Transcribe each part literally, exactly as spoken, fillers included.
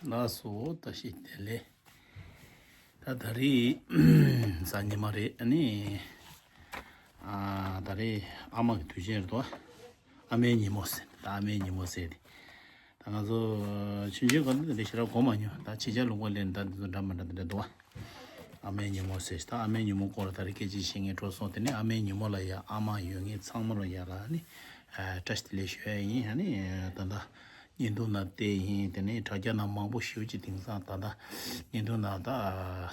ལགས་སོ། བཀྲ་ཤིས་བདེ་ལེགས། ད་ད་རེས་གཟའ་ཉི་མ་རེད། ཨ་ནི་ཨ་ད་རེས་ཨ་མ་གི་དུས་ཆེན་རེད་དོ། ཨ་མའི་ཉིན་མོ་ཟེར། ད་ཨ་མའི་ཉིན་མོ་ཟེར་ཏེ། ད་ང་ཚོ་ཆུང་ཆུང་སྒང་དུ་དེ་འདྲ་ཞེ་དྲག་གོ་མ་མྱོང་། ད་ཕྱི་རྒྱལ་ལུང་པ་སླེབས་ནས་ད་འདི་ཚོ་འདྲ་མི་འདྲ་དེ་འདྲ་འདུག་ཨ། ཨ་མའི་ཉིན་མོ་ཟེར། ད་ཨ་མའི་ཉིན་མོ་སྐོར་ལ་ད་རེས་སྐད་ཆ་བཤད་མཁན་འགྲོ་སོང་། དེ་ནས་ཨ་མའི་ཉིན་མོ་ལ་ཡ་ཨ་མ་ཡོད་མཁན་ཚང་མ་ལ་ཡ་ལ་ནི་ཨ་བཀྲ་ཤིས་བདེ་ལེགས་ཞུ་ཡ་ཡིན། ཨ་ནི་ད་ལྟ་བརྙན་ཐུང་ནང་བལྟས་ཡིན། དེ་ནས་དྲ་རྒྱ་ནང་མང་པོ་ཞེ་པོ་ཅིག་དེང་སང་ད་ལྟ་བརྙན་ཐུང་ནང་ད་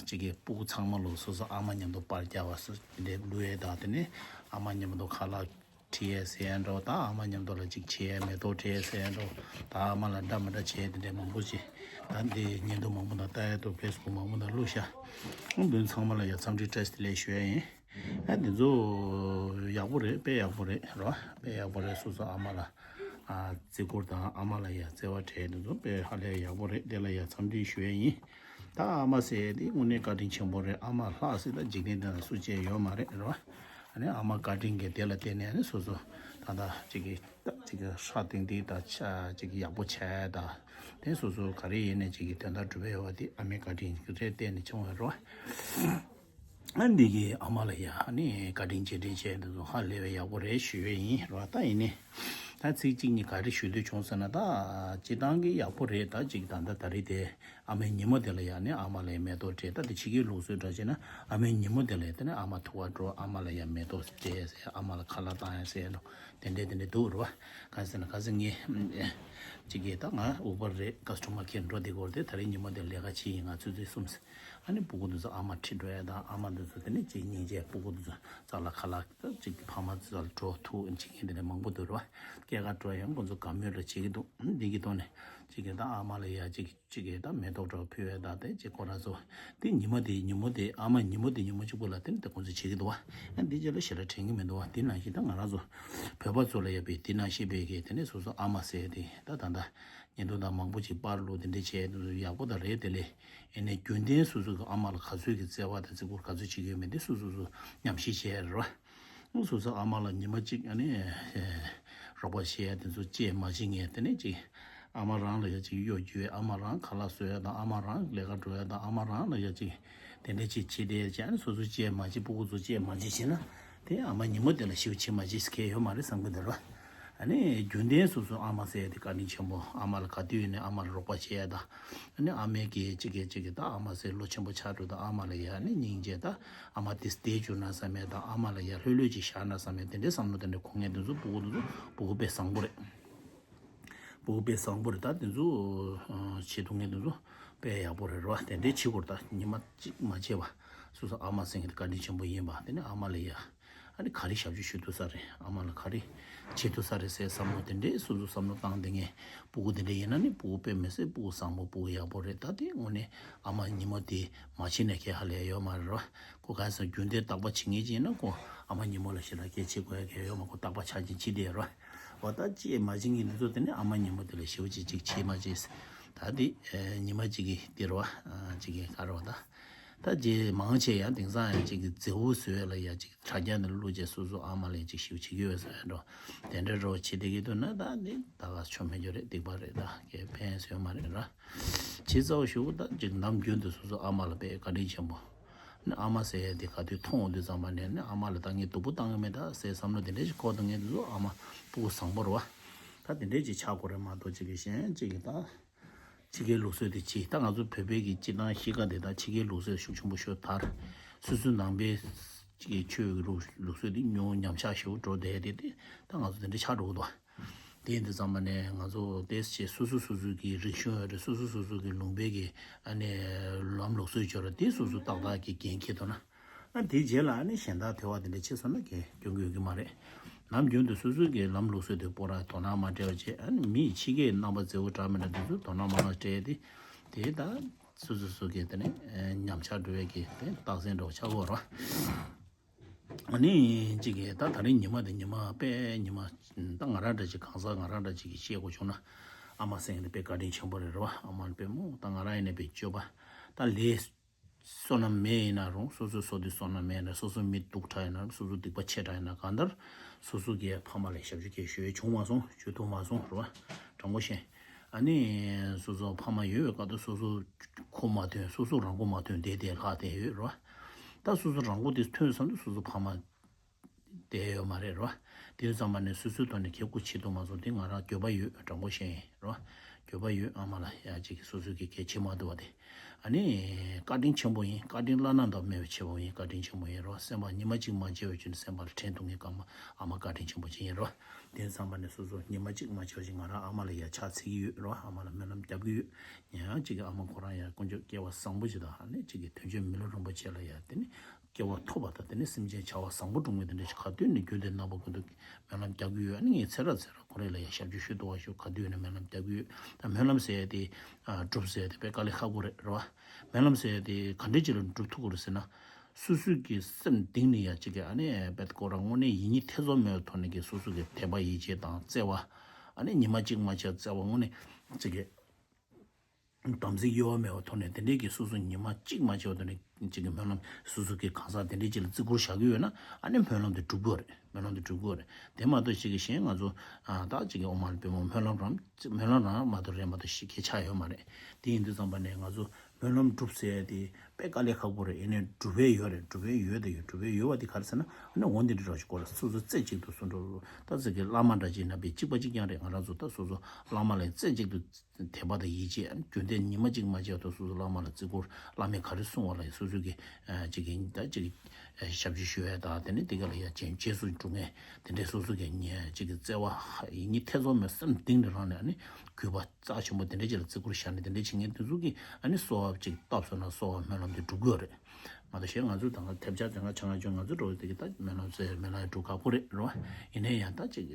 ཅིག་གི་སྤུ་གུ་ཚང་མ་ལོ་སོ་སོ་ཨ་མ་མཉམ་དུ་པར་རྒྱག་པ་སོ་དེ་འདྲ་བླུགས་ཡས་དང་། དེ་ནས་ཨ་མ་མཉམ་དུ་ཁ་ལག་ཁྲིད་ཡས་ཟེར་ཡས་འདྲ་བོ་དང་། ཨ་མ་མཉམ་དུ་ལ་ཅིག་བྱེད་ཡས་མེ་ཏོག་སྤྲད་ཡས་ཟེར་ཡས་འདྲ་བོ་དང་། ཨ་མ་ལ་འདྲ་མི་འདྲ་བྱེད་ཡས་དེ་འདྲ་མང་པོ་ཅིག་ད་འདི་བརྙན་ཐུང་མང་པོ་དང་ལྟ་ཡས་འདུག་ཕེ་སི་བུག་མང་པོ་དང་བླུགས་ཤག་ཨ་མདུན་ཚང་མ་ལ་ཡ་འཚམས་འདྲི་བཀྲ་ཤིས་བདེ་ལེགས་ཞུ་ཡས་ཡིན། ཨ་འདི་ཚོ་ཡག་པོ་རེད། དཔེ་ཡག་པོ་རེད་རོ། དཔེ་ཡག་པོ་རེད། སོ་སོ་ཨ་མ་ལ་ཨ་བརྩི་བཀུར་དང་ཨ་མ་ལ་ཡ་བརྩེ་བ་སྤྲད་འདི་ཚོ་དཔེ་ཧ་ལས་ཡག་པོ་རེད། དེ་ལ་ཡ་འཚམས་འདྲི་ཞུ་ཡས་ཡིན། ད་ཨ་མ་ཟེར་ཡས་དེ་དངོས་གནས་བཀའ་དྲིན་ཆེན་པོ་རེད། ཨ་མ་ལྷག་ཟེར་ད་འཇིག་རྟེན་འདི་ན་སུ་གཅིག་ཡོད་མ་རེད་རོ། ཨ་ནི་ཨ་མ་བཀའ་དྲིན་གྱི་དེ་ལ་བརྟེན་ནས་ཨ་ནི་སོ་སོ་ད་ལྟ་ཅིག་གི་ད་ཅིག་གི་སྲ་ཐིང་ཐིང་དང་ཆ་ཅིག་གི་ཡག་པོ་བྱས་དང་། དེ་སོ་སོ་ག་རེ་ཡིན་ནས་ཅིག་གི་དོན་དག་སྒྲུབ་པ་ཡོད་པ་དེ་ཨ་མའི་བཀའ་དྲིན་གྱི་རེད་བརྟེན་ནས་བྱུང་བ་རོ། ཨ་འདི་གི་ཨ་མ་ལ་ཡ་ཨ་ནི་བཀའ་དྲིན་རྗེས་དྲན་བྱས་འདི་ཚོ་ཧ་ལས་པའི་ཡག་པོ་རེད་ཞུ་ཡས་ཡིན་རོ། ད་ཡིན་ནི་ད་ཚིག་གཅིག་གཉིས་ག་རེ་ཞུ་འདོད་བྱུང་ཟེར་ན། ད་སྤྱིར་བཏང་གི་ཡག་པོ་རེད། ད་ཅིག་ད་ལྟ་ད་རེས་དེ་ཨ་མའི་ཉིན་མོ་དེ་ལ་ཡ་ནི་ཨ་མ་ལ་ཡ་མེ་ཏོག་སྤྲད། ད་དེ་ཕྱི་རྒྱལ་ལུགས་སྲོལ་འདྲ་བྱས་ན་ཨ་མའི་ཉིན་མོ་དེ་ལ་ཡ་དེ་ནི་ཨ་མ་ཐུག་པར་འགྲོ། ཨ་མ་ལ་ཡ་མེ་ཏོག་སྤྲད་ཟེར། ཨ་མ་ལ་ཁ་ལག་བཏང་ཡ་ཟེར་ནོ་དེ་འདྲས་དེ་འདྲས་འདུག་རོ། གང་ཟེར་ན་ག་ཟེར་ངས་ཅིག་གི་ད་ང་ཨུ་བར་རེད། ཀ་སི་ཊོ་མར་ཁེར་འགྲོ་དེ་སྐོར་དེ་ད་རེས་ཉིན་མོ་དེ་ལས་ཀ་བྱེད་ཡིན། ང་ཚོད་ཚོད་གསུམ་ཟེར། ཨ་ནི་སྤུ་གུ་འདི་ཚོ་ཨ་མ་ཁྲིད་འགྲོ་ཡ་དང་། ཨ་མ་འདི་ཚོ་དེ་ནི་ཅིག་སྙིང་རྗེ། སྤུ་གུ་འདི་ཚོ་རྩ་ལ་ཁ་ལག་ཅིག་ཕ་མ་འདི་ཚོ་ལ་འགྲོ་ཐུག་ཅིག་ཡིན། དེ་ནས་མང་པོ་འདུག་རོ། སྐྱེས་སྐར་འགྲོ་ཡང་ཁོང་ཚོ་དགའ་མོས་རེ་བྱེད་ཀྱི་འདུག་འདི་གི་ཐོག་ནས་ཅིག་གི་ད་ཨ་མ་ལ་ཡ་ཅིག་ཅིག་གི་ད་མེ་ཏོག་འདྲ་ཕུལ་བ་དང་། དེ་ཅིག་ཁོ་རང་ཚོ་དེ་ཉི་མ་དེ་ཉིན་མོ་དེ་ཨ་མ་ཉིན་མོ་དེ་ཉིན་མོ་གཅིག་པོ་ལ་དེ་ནི་དེ་ཁོང་ཚོ་བྱེད་ཀྱི་འདུག་བ། ཨ་འདི་རྗེས་ལ་ཞེ་དྲག་དྲན་གྱི་མི་འདུག་བ། དེ་ནང་བཞིན་ད་ང་རང་ཚོ་བོད་པ་ཚོ་ལ་ཡ་པའི་དེ་ནང་བཞིན་པའི་གི་དེ་ནས་སོ་སོ་ཨ་མ་ཟེར་དེ་ད་ད་ད་བརྙན་ཐུང་དང་མང་པོ་ཅིག་པར་བླུགས་དེ་འདྲས་བྱས་དེ་ཚོ་ཡག་པོ་དང་རེད། དེ་ལས་ཨེ་ནས་རྒྱུན་ལྡན་སོ་སོ་གི་ཨ་མ་ལ་ག་ཚོད་ཀྱི་བརྩེ་བ་དང་བརྩི་བཀུར་ག་ཚོད་བྱེད་ཀྱི་ཡོད་མེད་དེ་སོ་སོ་སོ་ཉམས་ཞིབ་བྱས་རེད་བ། སོ་སོ་ཨ་མ་ལ་ཉི་མ་གཅིག་ཨ་ནི་རོགས་པ་བྱེད་ཡ་དེ་ཚོ་ཅེས་མ་བྱེད་ངས་དེ་ནས་ཅིག་ཨ་མ་རང་ལ་ཡ་ཅིག་གཡོ་སྒྱུ། ཨ་མ་རང་ཁ་ལག་བཟོ་ཡ་དང་། ཨ་མ་རང་ལས་ཀ་འགྲོ་ཡ་དང་། ཨ་མ་རང་ལ་ཡ་ཅིག་དེ་འདྲ་ཅིག་བྱེད་དེ་བྱས། ཨ་ནི་སོ་སོ་ཅེས་མ་བྱེད། སྤུ་གུ་ཚོ་ཅེས་མ་བྱེད་བྱེད་ན་དེ་ཨ་མ་ཉིན་མོ་དེ་ལ་ཞེ་པོ་བྱེད་མ་བྱེད་ཟེར་མཁན་ཡོད་མ་རེད་བསམ་གི་འདུག་ར། ཨ་ནི་རྒྱུན་ལྡན་སོ་སོ་ཨ་མ་ཟེར་ཡ་དེ་བཀའ་དྲིན་ཆེན་པོ། ཨ་མ་ལ་ག་དུས་ཡིན་ནའི་ཨ་མ་ལ་རོགས་པ་བྱེད་ཡ་དང་། ཨ་ནི་ཨ་མས་ཀྱི་ཅིག་གི་ཅིག་གི་ད་ཨ་མ་ཟེར་ལོ་ཆེན་པོ་ཆགས་འགྲོ་དང་། ཨ་མ་ལ་ཡ་ཨ་ནི་སྙིང་རྗེ་ད། ཨ་མ་དེ་བསྡད་བཅུག་ན་བསམ་ཡས་དང་། ཨ་མ་ལ་ཡ་ལྷོད་ལྷོད་ཅིག་བཞག་ན་བསམ་ཡས་དེ་འདྲའི་བསམ་བློ་དེ་འདྲ་འཁོར་མཁན་དེ་ཚོ་སྤུ་གུ་དེ་ཚོ་སྤུ་གུ་དཔེ་བཟང་པོ་རེད། སྤུ་གུ་དཔེ་བཟང་པོ་རེད། ད་དེ་ཚོ་ཨ་བྱེད་ཐུབ་མཁན་དེ་ཚོ་དཔེ་ཡག་པོ་རེད་རོ། དེ་འདྲའི་བྱེད་དགོས་རེད། ད་ཉི་མ་གཅིག་མ་བྱས་པ་སོ་སོ་ཨ་མ་ཟེར་མཁན་དེ་བཀའ་དྲིན་ཆེན་པོ་ཡིན་པ། དེ་ནས་ཨ་མ་ལ་ཡ་ཨ་ནི་ག་རེ་ཞབས་ཞུ་ཞུ་ཐུབ་ས་རེད། ཨ་མ་ལ་ག་རེ་བྱེད་ཐུབ་ས་རེད་ཟེར་བསམ་བློ་དེ་འདྲའི་སོ་སོ་བསམ་བློ་བཏང་བསྡད་མཁན་སྤུ་གུ་དེ་འདྲ་ཡིན་ན་ནི་སྤུ་གུ་དཔེ་མི་སྲིད་སྤུ་གུ་བཟང་པོ་སྤུ་གུ་ཡག་པོ་རེད། ད་དེ་དངོས་གནས་ཨ་མ་ཉིན་མོ་དེ་མ་བྱེད་ན་ཁྱད་ཧ་ལས་ཡོད་མ་རེད་རོ། ཁོ་གང་ཟེར་རྒྱུན་ལྡན་རྟག་པར་བྱེད་མཁན་ཅིག་ཡིན་ན་ཁོ་ཨ་མ་ཉིན་མོ་ལ་ཞེ་དྲག་སྐད་ཆ་དགོས་ཡ་གལ་ཡོད་མ། ཁོ་རྟག་པར་ཆ་རྐྱེན་བྱེད་བསྡད་རོ། འོ་ད་ཅི་མ་བྱེད་མཁན་འདི་ཚོ་དེ་ནི་ཨ་མ་ཉིན་མོ་དེ་ལ་ཞེ་པོ་ཅིག་ཅིག་བྱེད་མ་བྱེད། ད་དེ་ཨེ་ཉི་མ་གཅིག་གི་འདི་རོ། ཨ་གཅིག་གི་ག་རོ། ད་ད་རྗེས་མང་ཆེ་ཡང་དེང་སང་ཡང་ཅིག་གི་མཛེས་པོ་བཟོ་ཡ་ལ་ཡ་ཅིག་དྲ་རྒྱ་འདི་ལ་བླུགས་རྗེས་སོ་སོ་ཨ་མ་ལ་ཡ་ཅིག་ཞེ་པོ་བྱེད་ཀྱི་ཡོད་ཟེར་ཡ་འགྲོ། དེ་འདྲ་རོ་བྱེད་བསྡད་ཀྱི་འདུག་ན་ད་འདི་ད་ག་ཆོ་མེད་རྒྱུ་རེད། སྡིག་པ་རེད། ད་གའི་ཕན་ཡོན་མ་རེད་ར། བྱས་ཙང་ཞུ་ད་ཅིག་ནམ་རྒྱུན་དུ་སོ་སོ་ཨ་མ་ལ་དཔེ་བཀའ་དྲིན་ཆེན་པོ། ཨ་མ་ཟེར་ཡ་དེ་ག་དུས་མཐོང་འོང་དུས་ཙམ་པ་ནས་ནི་ཨ་མ་ལ་ད་ངས་སྡུག་པོ་བཏང་གི་མེད་ད་ཟེར་བསམ་བློ་དེ་འདྲ་ཞིག་འཁོར་དུ་ངས་འདི་ཚོ་ཨ་མ་སྤུ་གུ་བཟང་པོ་རེད་བ། ད་དེ་འདྲ་ཅིག་ཆགས་དགོས་རེད་མ་གཏོགས་ཅིག་གི་གཞན་ཅིག་གི་ད་ཕྱི་རྒྱལ་ལུགས་སྲོལ་དེ་ཅིག་ད་ང་ཚོ་བོད་པའི་གི་སྤྱི་བཏང་གཤིས་ཀ་དེ་ད་ཕྱི་རྒྱལ་ལུགས་སྲོལ་ཤུགས་ཆེན་པོ་ཤོར་དར། སོ་སོའི་ནང་པའི་ཅིག་གི་ཆོས་ཀྱི་ལུགས་ལུགས་སྲོལ་དེ་ཉུང་ཉམས་ཆག་ཞེ་པོ་འགྲོ་བསྡད་དེ་དེ་ད་ང་ཚོ་དེ་འདྲ་ཆགས་འགྲོ་གི་འདུག་བ། དེ་ཡིན་དུས་ཙམ་པ་ནས་ང་ཚོ་ཏོག་ཙམ་སོ་སོ་སོ་སོ་གི་རིག་གཞུང་ཡོད་རེད། སོ་སོ་སོ་སོ་གི་ལུང་པའི་གི་ཨ་ནི་ལམ་ལུགས་སྲོལ་ཡོད་རེད། དེ་སོ་སོ་ཏག་ཏག་གི་འགན་འཁྱེར་ཐུབ་ན། ཨ་དེའི་རྗེས་ལ་ཨ་ནི་གཞན་དག་དེ་བ་དེ་འདྲ་བྱེད་སོང་ན་གལ་སྐྱོན་གྱི་ཡོད་ཀྱི་མ་རེད། ནམ་རྒྱུན་དུ་སོ་སོ་གི་ལམ་ལུགས་སྲོལ་དེ་པོ་ར་དོ་སྣང་མ་སྤྲད་པ་བྱས། ཨ་ནི་མི་ཡི་ཕྱི་རྒྱལ་རྣམ་པ་མཛེས་པོ་འདྲ་མི་འདྲ་དེ་ཚོ་དོ་སྣང་མ་སྤྲད་དེ། དེ་ད་སོ་སོ་སོ་གི་དེ་ནི་ཉམས་ཆག་འགྲོ་བའི་གི་དེ་རྟགས་མཚན་འདྲ་བོ་ཆགས་ཀྱི་ཡོད་རེད་བ། ཨ་ནི་གཅིག་གིས་ད་ད་རིང་ཉི་མ་དེ་ཉི་མ་དཔེ་ཉི་མ་ད་ང་རང་འདྲ་ཅིག་གང་ཟག་ང་རང་འདྲ་ཅིག་གིས་བཤད་དགོས་བྱུང་ན། ཨ་མ་ཟེར་མཁན་དེ་དཔེ་བཀའ་དྲིན་ཆེན་པོ་རེད་རེད་བ། ཨ་མ་དཔེ་མོ་ད་ང་རང་ཡིན་ནའི་དཔེ་སྤྱོད་པ་ད་ལས་བསོད་ནམས་མེད་ཡིན་ན་རུང་། སོ་སོའི་བསོད་བདེ་བསོད་ནམས་མེད་ན། སོ་སོ་མི་སྡུག་དྲགས་ཡིན་ན། སོ་སོ་སྡིག་པ་ཆེ་དྲགས་ཡིན་ན། གང་ལྟར་སོ་སོ་གི་ཕ་མ་ལ་ཞབས་ཕྱི་གང་ཞུ་ཡས་བྱུང་མ་སོང་། བྱེད་ཐུབ་མ་སོང་རེད་བ། དྲང་པོ་བཤད། ཨ་ནི་སོ་སོ་ཕ་མ་ཡོད་པའི་སྐབས་དུ་སོ་སོ་ཁོ་མ་ཐོན། སོ་སོ་རང་མགོ་མ་ཐོན་བསྡད་དེ་ལྷག་བསྡད་ཡོད་རེད་བ། ད་སོ་སོ་རང་མགོ་དེ་ཐོན་སོང་དུས་སོ་སོ་ཕ་མ་བསྡད་ཡོད་མ་རེད་རེད་བ། དེ་ཙམ་པ་ནས་སོ་སོའི་ཐོག་ནས་གལ་ཁུར་བྱེད་ཐུབ་མ་སོང་། དེ་ང་རང་འགྱོད་པ་ཡོད། དྲང་པོ་བཤད་ཡིན་རེད་བ། འགྱོད་པ་ཡོད། ཨ་མ་ལ་ཡ་གཅིག་གིས་སོ་སོ་གི་གལ་བྱེད་མ་ཐུབ་པ་དེ། ཨ་ནི་བཀའ་དྲིན་ཆེན་པོ་ཡིན། བཀའ་དྲིན་བླ་ན་མེད་པ་ཆེན་པོ་ཡིན། བཀའ་དྲིན་ཆེན་པོ་ཡིན་རེད་བ། སེམས་པ་ཉི་མ་གཅིག་མ་བརྗེད་པ་བྱས་ནས་སེམས་པ་ལ་དྲན་ཐུབ་མཁན་ཀརྨ་ཨ་མ་བཀའ་དྲིན་ཆེན་པོ་ཅིག་ཡིན་རེད་བ། དེ་ཙམ་པ་ནས་སོ་སོ་ཉི་མ་གཅིག་མ་བརྗེད་པ་ཅིག་ང་རང་ཨ་མ་ལ་ཡ་ཕྱག་འཚལ་གྱི་ཡོད་རེད་བ། ཨ་མ་ལ་སྨོན་ལམ་རྒྱབ་ཀྱི་ཡོད། ཡང་གཅིག་གི་ཨ་མ་ཁོ་རང་ཡང་དཀོན་མཆོག་སྐལ་བ་བཟང་པོ་ཅིག་དང་། ཨ་ནི་གཅིག་གི་དོན་གཅོད་མི་ལུས་རིན་པོ་ཆེ་ལ་ཡ་དེ་ནི་སྐལ་བ་ཐོབ་པ་དང་། དེ་ནི་སེམས་ཅན་བྱ་བ་བཟང་པོ་སྒྲུབ་མཁན་དེ་འདྲ་ཞིག་ག་དུས་ནས་རྒྱུན་དུ་རྣམ་པ་ཀུན་ཏུ་སྨོན་ལམ་རྒྱག་གི་ཡོད། ཨ་ནི་ངས་ཚེ་རབས་ཚེ་རབས་ཁོ་རེ་ལ་ཡང་ཞབས་ཕྱི་ཞུ་ཐུབ་པ་ཞུ། ག་དུས་ནས་སྨོན་ལམ་རྒྱག་གི་ཡོད། ད་སྨོན་ལམ་ཟེར་ཡ་དེ་སྒྲུབ་ཟེར་ཡ་དེ་དཔེ་དཀའ་ལས་ཁག་པོ་རེད་རེད་བ། སྨོན་ལམ་ཟེར་ཡ་དེ་ག་འདྲས་ཅིག་ལ་སྒྲུབ་ཐུབ་ཀྱི་རེད་ཟེར་ན། སོ་སོའི་གི་སེམས་གཏིང་ནས་ཡ་གཅིག་གི་ཨ་ནི་དཔེ་ཁོ་རང་དངོས་གནས་ཡིད་གཉིས་ཐེ་ཚོམ་མེད་པའི་ཐོག་ནས་གི་སོ་སོ་གི་དད་པ་ཡིད་ཆེས་དང་བརྩེ་བ། ཨ་ནི་ཉི་མ་གཅིག་མ་ཆག་བརྩེ་བ་དངོས་གནས་གཅིག་གི་དམ་ཚིག་གཡོ་བ་མེད་པའི་ཐོག་ནས་དེ་འདྲས་ཀྱི་སོ་སོ་ཉི་མ་གཅིག་མ་ཆད་པ་དེ་འདྲས་ཀྱི་སྨོན་ལམ་སོ་སོ་གི་གང་ཟག་དེ་འདྲས་ཅིག་ལ་བརྩི་བཀུར་བཞག་གི་ཡོད་ན། ཨ་ནི་སྨོན་ལམ་དེ་འགྲུབ་ཀྱི་ཡོད་རེད། སྨོན་ལམ་དེ་འགྲུབ་ཀྱི་ཡོད་རེད། དེ་མ་གཏོགས་ཅིག་གི་གཞན་ང་ཚོ་ཨ་ད་ཅིག་གི་ཨོཾ་མ་ཎི་པདྨེ་སྨོན་ལམ་རང་སྨོན་ལམ་རང་མ་གཏོགས་རེད་མ་གཏོགས་ཞིག་གི་ཆ་ཡོད་མ་རེད། དེ་ཡིན་དུས་ཙམ་པ་ནས་ང་ཚོ་སྨོན་ལམ་འགྲུབ་ཟེར་ཡ་དེ་དཔེ་དཀའ་ལས་ཁག་པོ་རེད། ཡིན་ནའི་འགྲུབ་པའི་ཡོད་རེད། འགྲུབ་པའི་ཡོད་དེ་ཡོད། འགྲུབ་པའི་ཡོད་པ་དེ་ག་རེ་ཟེར་ན། ཨ་ནི་འོ་འདི་འདྲ་རོགས་ཞིག་གོ་ར་སོ་སོ་རྩེ་གཅིག་ཏུ་སུ་འགྲོ། ད་ཅིག་གི་བླ་མ་འདྲ་ཅིག་ན་པའི་གཅིག་པ་གཅིག་རྐྱང་རེད། ང་རང་ཚོ་ད་སོ་སོ་བླ་མ་ལ་རྩེ་གཅིག་ཏུ་དད་པ་དང་ཡིད་ཆེས། རྒྱུན་ལྡན་ཉི་མ་གཅིག་མ་ཆད་དུ་སོ་སོ་བླ་མ་ལ་བརྩི་བཀུར། བླ་མས་ག་རེ་གསུངས་པ་ལ་སོ་སོ་གིས་ཨ་གཅིག་གིས་ད་གཅིག་གིས་ཞབས་ཕྱི་ཞུ་ཡ་དང་། དེ་ནས་དེ་ག་ལ་ཡ་རྗེས་རྗེས་སུ་འགྲོ་མཁན་དེ་འདྲའི་སོ་སོ་གིས་ཉེ་གཅིག་གི་བརྩེ་བ་ཡིད་གཉིས་ཐེ་ཚོམ་མེད་སེམས་གཏིང་ནས་རང་ནས་ཨ་ནི་གུས་པ་རྩ་ཆེན་པོ་དེ་འདྲའི་ཅིག་ལ་བརྩི་བཀུར་བཞག་ནས་དེ་འདྲའི་བྱེད་མཁན་དེ་ཚོ་གིས་ཨ་ནི་གསོལ་བ་གཅིག་བཏབ་སོང་ན་གསོལ་བ་སྨོན་ལམ་དེ་འགྲུབ་ཀྱི་ཡོད་རེད། མ་གཏོགས་གཞན་ང་ཚོ་ད་ག་ཐེབས་ཆག་དེ་སྔ་ཆ་ང་ཆུང་ང་ཚོ་འགྲོ་བའི་དེ་གི་ད་སྨོན་ལམ་ཟེར་སྨོན་ལམ་འགྲུབ་ཁག་པོ་རེད་རེད་བ། ཡིན་ནའི་ཡང་ད་ཅིག་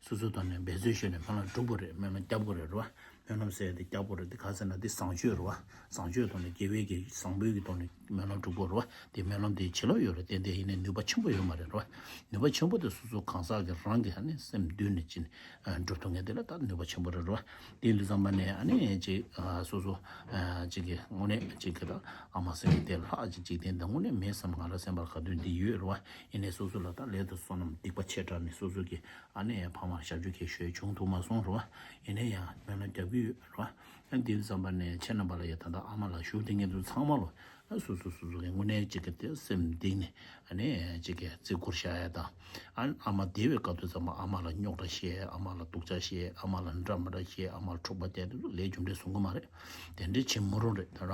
སོ་སོའི་ཐོག་ནས་འབད་རྩོལ་ཞུས་ནས་སྨོན་ལམ་འགྲུབ་དགོས་རེད། སྨོན་ལམ་རྒྱབ་དགོས་རེད་རེད་བ། སྨོན་ལམ་ཟེར་དེ་རྒྱབ་དགོས་རེད། དེ་ག་ཟེར་ན་དེ་བཟང་སྤྱོད་རེད་བ། བཟང་སྤྱོད་ཐོག་ནས་དགེ་བའི་གི་བཟང་པོའི་གི་ཐོག་ནས་སྨོན་ལམ་འགྲུབ་དགོས་རེད་བ། དེ་སྨོན་ལམ་དེ་བྱེད་ལོས་ཡོད་རེད། ཏན་ཏན་ཡིན་ནའི་ནུས་པ་ཆེན་པོ་ཡོད་མ་རེད་རེད་བ། ནུས་པ་ཆེན་པོ་དེ་སོ་སོ་གང་ཟག་གི་རང་གི་ཨ་ནི་སེམས་མདུན་ནས་ཅིག་འགྲུབ་ཐུབ་མཁན་དེ་ལ་ད་ནུས་པ་ཆེན་པོ་རེད་རེད་བ། དེ་ཡིན་དུས་ཙམ་པ་ནས་ཨ་ནི་ཅིག་ཨ་སོ་སོ་ཨ་ཅིག་གི་དངོས་གནས་ཅིག་གི་ད་ཨ་མ་ཟེར་མཁན་དེ་ལྷག་ཅིག་འཇིག་རྟེན་འདི་དངོས་གནས་མེད་བསམ། ང་རང་སེམས་པར་ག་དུས་འདི་ཡོད་རེད་བ། ཡིན་ནའི་སོ་སོ་ལ་ད་ལས་དང་བསོད་ནམས་སྡིག་པ་ཆེ་དྲགས་ནས་སོ་སོ་གི་ཨ་ནི་ཕ་མར་ཞབས་ཕྱི་གང་ཞུ་བྱུང་ཐུབ་མ་སོང་རེད་བ། ཡིན་ནའི་ཡང་སྨོན་ལམ་རྒྱབ་ཀྱི་ཡོད་རེད་བ། ཨ་དེ་ཙམ་པ་ནས་ཁྱེད་རྣམ་པ་ལ་ཡ་ད་ལྟ་ཨ་མ་ལགས་བཞུགས་བསྡད་མཁན་ཚོ་ཚང་མ་ལོ། ཨ་སོ་སོ་སོ་སོ་གི་དངོས་གནས་ཅིག་གི་དེ་སེམས་གཏིང་ནས་ཨ་ནི་ཅིག་གི་བརྩི་བཀུར་བྱ་ཡ་དང་། ཨ་ཨ་མ་བདེ་བའི་སྐབས་དུས་ཙམ་པ་ཨ་མ་ལ་རྙོག་དྲ་བཤད། ཨ་མ་ལ་སྡུག་ཅག་བཤད། ཨ་མ་ལ་འདྲ་མི་འདྲ་བཤད། ཨ་མ་ལ་འཁྲུག་པ་བསྐྱལ་དེ་ཚོ་ལས་རྒྱུ་འབྲས་བཟུང་གི་མ་རེད། དེ་འདྲས་བྱེད་མི་རུང་རེད་ད་ར།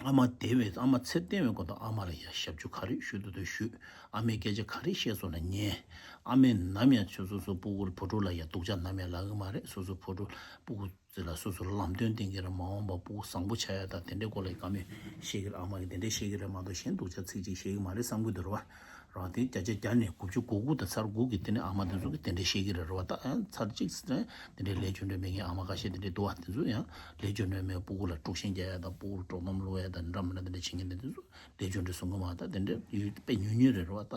ཨ་མ་བདེ་བའི་ཨ་མ་ཚེ་བརྟན་པའི་སྐབས་དུ་ཨ་མ་ལ་ཡ་ཞབས་ཕྱི་ག་རེ་ཞུ་འདོད་དུ་ཞུ། ཨ་མས་སྐད་ཆ་ག་རེ་བཤད་སོང་ན་ཉན། ཨ་མས་ནམ་ཡང་ཆུ་སོ་སོ་སྤུ་གུར་བུ་ཕྲུག་ལ་ཡ་སྡུག་ཅག་ནམ་ཡང་ལབ་གི་མ་རེད། སོ་སོ་བུ་ཕྲུག་སྤུ་གུ་ཚོ་ལ་སོ་སོ་ལམ་སྟོན་བསྟན་གྱི་རེད། མ་འོངས་པ་སྤུ་གུ་བཟང་པོ་ཆགས་ཡ་དང་དེ་འདྲའི་སྐོར་ལ་བཀའ་མོལ་བཤད་ཀྱི་རེད། ཨ་མ་གིས་དེ་འདྲས་བཤད་ཀྱི་རེད་མ་གཏོགས་གཞན་སྡུག་ཅག་ཚིག་གཅིག་བཤད་ཀྱི་མ་རེད་བསམ་གྱི་འདུག་ར་བ། རང་དེ་བརྒྱ་ཆ་བརྒྱ་ནས་དགུ་བཅུ་གོ་དགུ་དང་ཚར་དགུ་གི་དེ་ནས་ཨ་མ་དེ་ཚོ་གིས་དེ་འདྲས་བཤད་ཀྱི་རེད་ར་བ། ད་ཨ་ཚར་གཅིག་དེ་འདྲས་ལས་རྒྱུ་འབྲས་མེད་མཁན་ཨ་མ་ཁ་ཤས་དེ་འདྲས་འདུག་བ། དེ་ཚོ་ཡང་ལས་རྒྱུ་འབྲས་མེད། སྤུ་གུ་ལ་དཀྲུག་ཤིང་རྒྱག་ཡ་དང་སྤུ་གུར་དཀྲོག་གཏམ་སློང་ཡ་དང་འདྲ་མི་འདྲ་དེ་འདྲས་བྱེད་མཁན་དེ་ཚོ་ལས་རྒྱུ་འབྲས་བཟུང་གི་མ། ད་དེ་འདྲས་ཡོད་དཔེ་ཉུང་ཉུང་རེད་ར་བ། ད་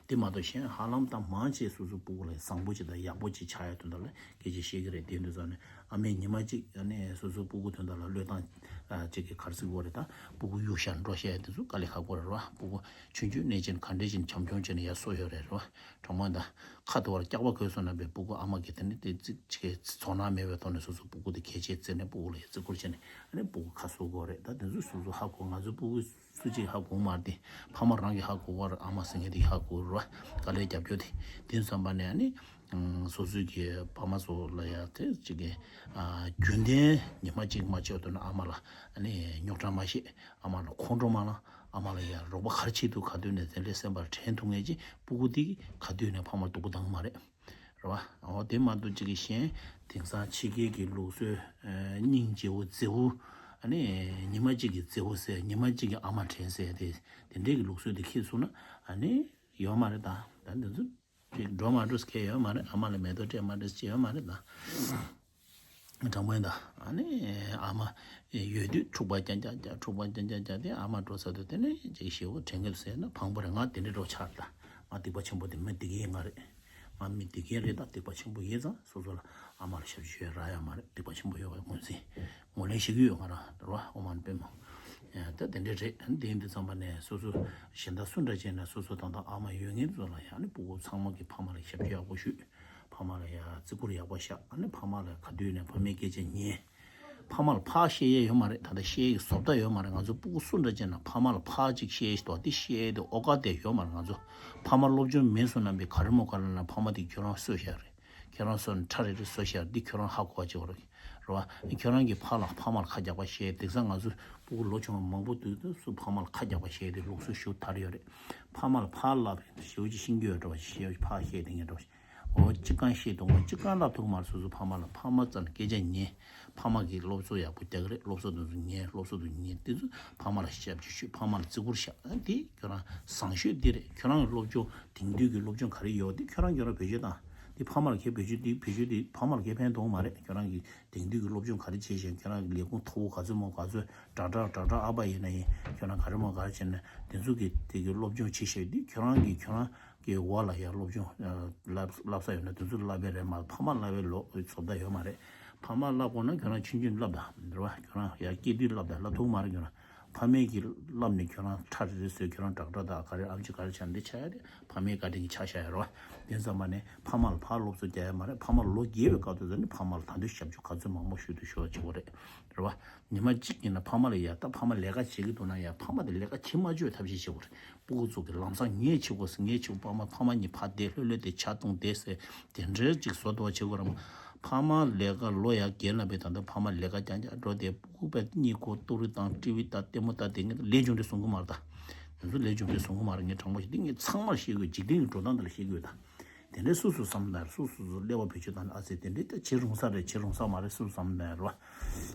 དེ་མ་གཏོགས་གཞན་ཧ་ལམ་ད་མང་ཆེ་སོ་སོ་སྤུ་གུ་ལ་བཟང་པོ་ཅིག་དང་ཡག་པོ་ཅིག་ཆགས་ཡ་དོན་དག་ལ་སྐད་ཆ་བཤད་ཀྱི་རེད། དེ་འདུག་ཙང་ནས་ཨ་མས་ཉི་མ་གཅིག་ཨ་ནི་སོ་སོའི་སྤུ་གུ་དོན་དག་ལ་བློས་བཏང་ཨ་གཅིག་གི་གར་སིག་བོ་རེད། ད་སྤུ་གུ་གཡུག་བཞག་འགྲོ་བཤད་དེ་ཚོ་དཀའ་ལས་ཁག་པོ་རེད་ར་བ། སྤུ་གུ་ཆུང་ཆུང་ནས་ཅིག་ག་འདྲས་ཅིག་འཆམ་མཐུན་བྱས་ནས་ཡར་གསོ་ཡོད་རེད་ར་བ། དྲང་མོ་ད་ཁ་ཐོ་བར་སྐྱག་པ་གོས་སོང་ན་པའི་སྤུ་གུ་ཨ་མ་གིས་དེ་ནི་དེ་ཚིག་ཅིག་ཚོར་སྣང་མེད་པའི་ཐོག་ནས་སོ་སོ་སྤུ་གུ་དེ་གལ་ཆེ་བརྩིས་ནས་སྤུ་གུ་ལ་ཡ་བརྩི་བཀུར་བྱས་ནས་ཨ་ནི་སྤུ་གུ་ཁ་གསོ་དགོས་རེད། ད་དེ་ཚོ་སོ་སོ་ཧ་གོ། ང་ཚོའི་སྤུ་གུ་སུ་གཅིག་ཧ་གོ་མ་རེད་དེ། ཕ་མ་རང་གིས་ཧ་གོ་བར་ཨ་མ་ཟེར་མཁན་དེ་ཧ་གོ་ར་བ། དཀའ་ལས་རྒྱབ་སྐྱོར་དེ་དེ་ཙམ་པ་ནས་ཨ་ནི་སོ་སོའི་གི་ཕ་མ་ཚོ་ལ་ཡ་དེ་ཅིག་གི་རྒྱུན་ལྡན་ཉི་མ་གཅིག་མ་ཆད་དུ་ན་ཨ་མ་ལ་ཨ་ནི་རྙོག་དྲ་མ་བཤད། ཨ་མ་ལ་ཁོང་ཁྲོ་མ་ལངས། ཨ་མ་ལ་ཡ་རོགས་པ་ག་རེ་བྱེད་འདུག་ག་དུས་ནས་དེ་འདྲའི་སེམས་པར་དྲན་ཐུབ་མཁན་གྱི་སྤུ་གུ་དེ་ག་དུས་ནས་ཕ་མར་སྡུག་པོ་བཏང་གི་མ་རེད། རེད་བ། འོ་དེ་མ་གཏོགས་གཅིག་གི་གཞན་དེང་སང་ཕྱི་རྒྱལ་གྱི་ལུགས་སྲོལ་ཨ་སྙིང་རྗེ་བོ་མཛེས་བོ། ཨ་ནི་ཉི་མ་གཅིག་གི་མཛེས་བོ་ཟེར། ཉི་མ་གཅིག་གི་ཨ་མ་དྲན་ཟེར་དེ་དེ་འདྲའི་གི་ལུགས་སྲོལ་དེ་ཁྱེར་སོང་ན་ཨ་ནི་ཡོད་མ་རེད་ད། ད་འདི་ཚོ་ཅིག་འགྲོ་མ་འགྲོ་ཟེར་མཁན་ཡོད་མ་རེད། ཨ་མ་ལ་མེ་ཏོག་སྤྲད་མ་སྤྲད་ཟེར་ཡོད་མ་རེད་ད། དྲང་པོ་ཡིན་ད། ཨ་ནི་ཨ་མ་ཡོད་དུས་འཁྲུག་པ་རྐྱང་རྐྱང་རྒྱག་འཁྲུག་པ་རྐྱང་རྐྱང་རྒྱག་དེ་ཨ་མ་འགྲོ་ཚར་དུས་དེ་ནས་ཅིག་ཞེ་བོ་དྲན་གྱི་ཟེར་ན་ཕངས་པོ་རེད། ང་དེ་འདྲའི་འགྲོ་ཆགས་རེད་ད། ང་སྡིག་པ་ཆེན་པོ་དེ་མི་སྡིག་ཡིན་ང་རེད། ང་མི་སྡིག་ཡིན་རེད་ད། སྡིག་པ་ཆེན་པོ་ཡིན་ཙང་སོ་སོ་ལ་ཨ་མ་ལ་ཞབས་ཕྱི་ཞུ་ཡ་རག་ཡ་མ་རེད། སྡིག་པ་ཆེན་པོ་ཡོད་པ་ངོས་འཛིན་ངོས་ལེན་ཞུ་གི་ཡོད་ང་རང་རེད་བ། ཨོཾ་མ་ཎི་པདྨེ་ཧཱུྃ། ད་དེ་འདྲ་རེད། དེ་ཡིན་དུས་ཙམ་པ་ནས་སོ་སོ་གཞན་དག་སུ་འདྲ་བྱས་ན་སོ་སོ་དང་དང་ཨ་མ་ཡོད་མཁན་ཚོ་ལ་ཡང་ནི་སྤུ་གུ་ཚང་མ་གི་ཕ་མ་ལ་ཞབས་ཕྱི་ཡག་པོ་ཞུས། ཕ་ ཕ་མ་ལ་ཡ་བརྩི་བཀུར་ཡག་པོ་བཞག་ཨ་ནི་ཕ་མ་ལ་ག་དུས་ནས་ཕ་མའི་སྐད་ཆ་ཉན། ཕ་མ་ལ་ཕར་བཤད་ཡས་ཡོད་མ་རེད། ད་ལྟ་བཤད་ཡས་ཀྱི་བཟོ་ལྟ་ཡོད་མ་རེད། ང་ཚོ་སྤུ་གུ་སུ་འདྲ་བྱས་ན་ཕ་མ་ལ་ཕར་ཅིག་བཤད་ཡས་ཞིག་འདུག་དེ་བཤད་ཡས་དེ་ཨོ་ཀ་དེ་ཡོད་མ་རེད། ང་ཚོ་ཕ་མ་སློབ་སྦྱོང་མེད་སོང་ན་པའི་ག་རེ་མོ་ག་རེ་ལབ་ན་ཕ་མ་དེ་ཁྱོད་རང་གསོས་བཞག་རེད། ཁྱོད་རང་གསོས་ན་ཁྲ་རེ་རེ་གསོས་བཞག་འདི་ཁྱོད་རང་ཧ་གོ་བ་ཅིག་རེད་བ། ཁྱོད་རང་གི་ཕ་ལ་ཕ་མ་ལ་ཁ་རྒྱག་པ་བཤད་དེང་སང་ང་ཚོ་སྤུ་གུ་ལོ་ཆུང་བ་མང་པོ་དུས་སུ་ཕ་མ་ལ་ཁ་རྒྱག་པ་བཤད་དེ་ལུགས་སྲོལ་ཞིག་དར་ཡོད་རེད། ཕ་མ་ལ་ཕར་ལབ་ཞེ་པོ་ཅིག་ཤེས་ཀྱི་ཡོད་འགྲོ་བ་ཞེ་པོ་ཅིག་ཕར་བཤད་དེ་ངས་འགྲོ་བ་ཞིག་འོ་ཅི་གང་བཤད་དུས་ངོ་ཅི་གང་ལབ་ཐུབ་མ་རེད། སོ་སོ་ཕ་མ་ལ་ཕ་མ་རྩ་ནས་སྐད་ཆ་ཉན། ཕ་མ་གིས་སློབ་གསོ་ཡག་པོ་རྒྱག་གི་རེད། སློབ་གསོ་དེ་ཚོ་ཉན། སློབ་གསོ་དེ་ཉན་དེ་ཚོ་ཕ་མ་ལ་ཞབས་ཕྱི་ཞུ། ཕ་མ་ལ་བརྩི་བཀུར་བཞག་དེ་ཁྱོད་རང་བཟང་ཤོས་འདི་རེད། ཁྱོད་རང་གི་སློབ་སྦྱོང་དེང་དུས་ཀྱི་སློབ་སྦྱོང་ག་རེ་ཡོད་དེ་ཁྱོད་རང་ཁྱོད་རང་བེད་སྤྱོད་བཏང་། དེ་ཕ་མ་ལ་གའི་བེད་སྤྱོད་དེ་བེད་སྤྱོད་དེ་ཕ་མ་ལ་གའི་ཕན་ཐོགས་མ་རེད། ཁྱོད་རང་གི་དེང་དུས་ཀྱི་སློབ་སྦྱོང་ག་རེ་བྱས་ཤིང་ཁྱོད་རང་གི་ལས་ཁུངས་མཐོ་པོ་ག་ཚོད་མོ་ག་ཚོད་དྲག་དྲག་དྲག་དྲག་ཨ་ཕ་ཡིན་ན་ཡིན་ཁྱོད་རང་ག་རེ་མོ་ག་རེ་བྱས་ན་དེ་ཚོ་གི་དེ་གི་སློབ་སྦྱོང་བྱེད་ཤེས་དེ་ཁྱོད་རང་གི་ཁྱོད་རང་གི་འོག་ལ་ཡ་སློབ་སྦྱོང་ལབ་ལབ་ས་ཡོད་ན་དེ་ཚོ་ལབ་པའི་རེད་མ་ཕ་མ་ལབ་པའི་ལོ་བཟོ་ལྟ་ཡོད་མ་རེད། ཕ་མ་ལབ་དགོས་ན་ཁྱོད་རང་ཆུང་ཆུང་ལབ་ད་རེད་བ། ཁྱོད་རང་ཡ་སྐྱེས་དུས་ལབ་ད་ལབ་ཐུབ་མ་རེད། ཁྱོད་རང་ཕ་མས་ཀྱི་ལབ་ནས་ཁྱོད་རང་ཁྲ་རེ་རེ་བཟོས་ཁྱོད་རང་དྲག་དྲག་དང་ག་རེ་ཨམ་ཆི་ག་རེ་ཆགས་འདི་ཆགས་ཡ་རེད། ཕ་མའི་བཀའ་དྲིན་གྱི་ཆ་བཞག་ཡ་རེད་བ། དེ་ཙམ་པ་ནས་ཕ་མ་ལ་ཕར་སློབ་གསོ་རྒྱག་ཡ་མ་རེད། ཕ་མ་ལོ་རྒས་པའི་སྐབས་དུ་ཟེར་ནས་ཕ་མ་ལ་ད་དུང་ཞབས་ཕྱི་ག་ཚོད་མང་པོ་ཞུ་དུ་ཞུ་བ་བྱེད་དགོས་རེད། རེད་བ། ཉི་མ་གཅིག་ཡིན་ན་ཕ་མ་ལ་ཡ་ད་ཕ་མ་ལས་ཀ་བྱེད་ཀྱི་འདུག་ན་ཡ་ཕ་མ་དེ་ལས་ཀ་བྱེད་མ་བཅུག་ཐབས་ཤེས་བྱེད་དགོས་རེད། སྤུ་གུ་ཚོ་གི་ལམ་སང་ངས་བྱེད་དགོས་ཟེར་ངས་བྱེད་དགོས་ཕ་མ་ཕ་མ་གཉིས་ཕར་བསྡད་ལྷོད་ལྷོད་དེ་ཇ་འཐུང་བསྡད་ཟེར་དེ་འདྲའི་གཅིག་བཟོ་ཐུབ་པ་བྱེད་དགོས་རེད་མ། ཕ་མ་ལས་ཀ་ལོ་ཡ་རྒན་ལ་བས་ད་ལྟ་ཕ་མ་ལས་ཀ་རྐྱང་རྐྱང་འགྲོ་དེ་སྤུ་གུ་པས་གཉིད་ཁུག་ཏུ་རི་དང་ཏི་ཝི་ལྟ་ལྟད་མོ་ལྟ་དེ་ངས་ལས་རྒྱུ་འབྲས་བཟུང་གི་མ་རེད་ད། དེ་ཚོ་ལས་རྒྱུ་འབྲས་བཟུང་གི་མ་རེད། ངས་དྲང་པོ་ཞིག་འདི་ངས་ཚང་མར་བཤད་དགོས། འཇིག་རྟེན་གྱི་འགྲོ་སྟངས་འདི་ལ་བཤད་དགོས་ད། དེ་འདྲའི་སུ་སུ་བསམ་ན་སུ་སུ་སུ་ཀླད་པ་བེད་སྤྱོད་བཏང་ནས་ཨ་ཙི་དེ་འདྲའི་ད་བྱེད་རུང་ས་རེད་བྱེད་རུང་ས་མ་རེད་སུ་བསམ་ན་རེད་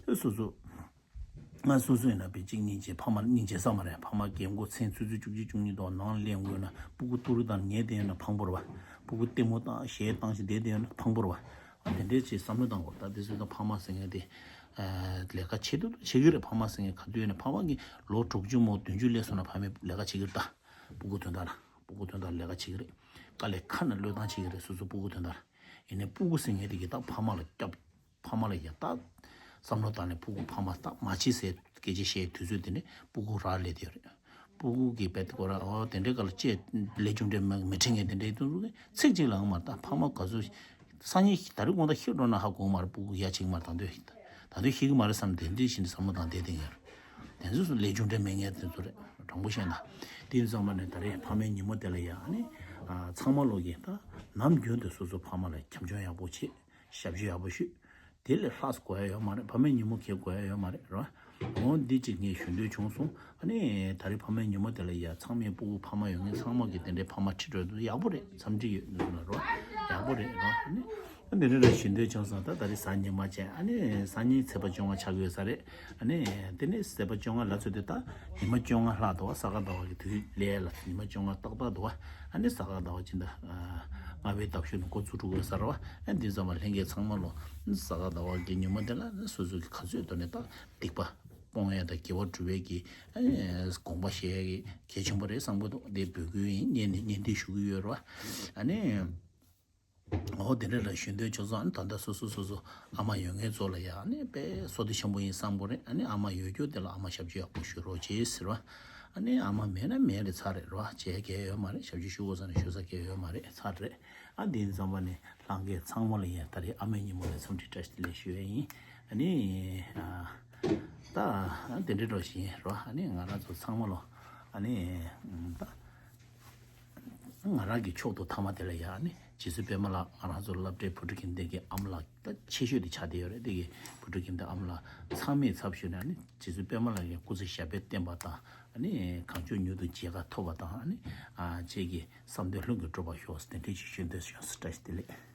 བ། སུ་སུ། ང་སོ་སོ་ཡིན་ན་བི་གཅིག་གཉིས་བྱས་ཕ་མ་གཉིས་བྱས་ས་མ་རེད། ཕ་མ་རྒན་གོག་མཚན་ཆུ་ཚོད་བཅུ་གཅིག་བཅུ་གཉིས་དང་ནང་ལེན་དགོས་ན་སྤུ་གུ་ཏུ་རུ་དང་ཉལ་བསྡད་ཡོད་ན་ཕངས་པོ་རེད་བ། སྤུ་གུ་ལྟད་མོ་དང་གཞས་བཏང་ཞིག་བསྡད་བསྡད་ཡོད་ན་ཕངས་པོ་རེད་བ། ཨ་དེ་འདྲའི་ཆེད་བསམ་བློ་བཏང་དགོས། ད་དེ་ཚོ་དང་ཕ་མ་ཟེར་མཁན་དེ་ལས་ཀ་བྱེད་དུ་བྱེད་ཀྱི་རེད། ཕ་མ་ཟེར་མཁན་ག་དུས་ཡོད་ན་ཕ་མ་གི་ལོ་དྲུག་ཅུ་མོ་བདུན་ཅུ་སླེབས་སོང་ན་ཕ་མས་ལས་ཀ་བྱེད་ཀྱི་རེད། ད་སྤུ་གུ་དོན་དག་ལ་སྤུ་གུ་དོན་དག་ལས་ཀ་བྱེད་ཀྱི་རེད། དཀའ་ལས་ཁག་ནས་བློས་བཏང་བྱེད་ཀྱི་རེད་སོ་སོ་སྤུ་གུ་དོན་དག་ལ། ཡིན་ནའི་སྤུ་གུ་ཟེར་མཁན་དེ་གི་ད་ཕ་མ་ལ་སྐྱབས། ཕ་མ་ལ་ཡ་ད། བསམ་བློ་བཏང་ནས་སྤུ་གུ་ཕ་མ་ད་མ་བྱེད་ཟེར་སྐད་ཆ་བཤད་དུས་ཚོད་དེ་ནས་སྤུ་གུ་རག་ལས་དེ་རེད། སྤུ་གུ་གི་བེད་ཀོ་ར་ཨོ་དེ་འདྲའི་སྐབས་ལ་ཅེས་ལས་རྒྱུ་འབྲས་མ་མི་ཁྲིད་མཁན་དེ་འདྲའི་དུས་ཚོད་ཚིག་གཅིག་ལའང་མ་ད་ཕ་མ་ག་ཚོད་སང་ཉིན་ད་རེས་དགོང་དག་ཤི་འགྲོ་ན་ཧ་གོ་མ་རེད། སྤུ་གུ་ཡ་ཆིག་མ་ད་འདོད་ད་འདོད་ཤི་གི་མ་རེད་བསམ་དེ་འདྲའི་བཞིན་བསམ་བློ་བཏང་བསྡད་དེ་ཡོད་རེད། དེ་ཚོ་སུ་ལས་རྒྱུ་འབྲས་མེད་མཁན་དེ་ཚོ་རེད། དྲང་པོ་བཤད་ན། དེ་ཡིན་ཙང་མ་ནས་ད་རེས་ཕ་མའི་ཉིན་མོ་དེ་ལ་ཡ་ཨ་ནི། ཚང་མ་ལོག་གིས་ད་ནམ་རྒྱུན་དུ་སོ་སོ་ཕ་མ་ལ་བྱམས་སྐྱོང་ཡག་པོ་བྱེད། ཞབས་ཞུ་ཡག་པོ་ཞུས། དེ་ལས་ལྷག་དགོས་ཡ་ཡོད་མ་རེད། ཕ་མའི་ཉིན་མོ་ཁེལ་དགོས་ཡ་ཡོད་མ་རེད་རོ། འོ་འདི་གཅིག་ངས་ཞུ་འདོད་བྱུང་སོང་། ཨ་ནི་ད་རེས་ཕ་མའི་ཉིན་མོ་དེ་ལ་ཡ་ཚང་མའི་སྤུ་གུ་ཕ་མ་ཡོད་མཁན་ཚང་མ་གིས་དེ་འདྲའི་ཕ་མ་ཁྲིད་འགྲོ་དུས་ཡག་པོ་རེད། འཚམས་འདྲི་ཡོད་འདུག་ལ་རོ། ཡག་པོ་རེད་རོ། ཨ་ནི་འདི་འདྲ་རེ་ཞུ་འདོད་བྱུང་སོང་། ད་ད་རེས་གཟའ་ཉི་མ་བྱས་ཨ་ནི་གཟའ་ཉིན་ཚེས་པ་བཅོ་ལྔ་ཆགས་ཀྱི་ཡོད་ས་རེད། ཨ་ནི་དེ་ནས་ཚེས་པ་བཅོ་ལྔ་ལ་ཚོད་དེ་ད་ཉི་མ་བཅོ་ལྔ་ལྷག་འདུག་བ། ས་ག་ཟླ་བ་གི་དུས་ལས་ལ་ཉི་མ་བཅོ་ལྔ་ཏག་ཏག་འདུག་བ། ཨ་ནི་ས་ག་ཟླ་བ་སྤྱི་ཟླ་ལྔ་པའི་ཟླ་ཤོད་ནས་འགོ་བཙུགས་འགྲོ་གི་ཡོད་ས་རེད་བ། ཨ་འདི་ཙམ་པ་ལྷན་རྒྱས་ཚང་མ་ལོ་ས་ག་ཟླ་བ་གི་ཉི་མ་དེ་ལ་སོ་སོ་གི་ག་ཚོད་འདུག་ནས་ད་སྡིག་པ་སྤོང་ཡ་དང་དགེ་བ་སྒྲུབ་ཡ་གི་ཨ་ནི་དགོངས་པ་བཞེས་ཡ་གི་གལ་ཆེན་པོ་རེད་བསམ་གི་འདུག་འདི་འབོད་སྐུལ་ཡིན། བརྙན་འདི་བརྙན་འདི་ཞུ་གི་ཡོད་རེད་བ། ཨ་ནི། འོ་དེ་འདྲ་ལ་ཞུ་འདོད་བྱུང་སོང་། ཨ་ནི་ད་ལྟ་སོ་སོ་སོ་སོ་ཨ་མ་ཡོད་མཁན་ཚོ་ལ་ཡ་ཨ་ནི་དཔེ་བསོད་བདེ་ཆེན་པོ་ཡིན་བསམ་གི་རེད། ཨ་ནི་ཨ་མ་ཡོད་རྒྱུ་དེ་ལ་ཨ་མ་ཞབས་ཕྱི་ཡག་པོ་ཞུ་རོགས་བྱེད་ཟེར་བ། ཨ་ནི་ཨ་མ་མེད་ན་མེད་རེད་ཚར་རེད་རོ། བྱེད་གལ་ཡོད་མ་རེད། ཞབས་ཕྱི་ཞུ་དགོས་ས་ནས་ཞུ་ས་གལ་ཡོད་མ་རེད་ཚར་རེད། ཨ་དེ་ཡིན་ཙམ་པ་ནི་ལྷན་རྒྱས་ཚང་མ་ལ་ཡ་ད་རེས་ཨ་མའི་ཉིན་མོ་ལ་འཚམས་འདྲི་བཀྲ་ཤིས་བདེ་ལེགས་ཞུ་ཡ་ཡིན། ཨ་ནི་ཨ་ད་དེ་འདྲའི་འགྲོ་བཞིན་རོ། ཨ་ནི་ང་རང་ཚོ་ཚང་མ་ལོ་ཨ་ནི་ད། ང་རང་གི་མཆོག་ཏུ་ཐ་མ་དེ་ལ་ཡ་ནི་རྗེ་བཙུན་པད་མ་ལགས་ང་རང་ཚོ་སློབ་གྲྭའི་བུ་ཕྲུག་ཁྱིམ་སྡེ་གི་ཨ་མ་ལགས་ད་ཆེ་ཤོས་དེ་ཆགས་བསྡད་ཡོད་རེད། དེ་གི་བུ་ཕྲུག་ཁྱིམ་སྡེ་ཨ་མ་ལགས་ཚང་མའི་ཚབ་ཞུས་ནས་ནི་རྗེ་བཙུན་པད་མ་ལགས་ཀྱི་སྐུ་ཚེ་ཞབས་པད་བརྟན་པ་དང་ནི་གང་བྱུང་མྱུར་དུ་མཇལ་ཁ་ཐོབ་པ་དང་ནི་ཁྱེད་ཀྱི་བསམ་དོན་ལྷུན་གྱིས་འགྲུབ་པར་ཤོག་དེ་འདྲའི་ཞིག་ཞུ་འདོད་བྱུང་སོང་། བཀྲ་ཤིས་བདེ་ལེགས།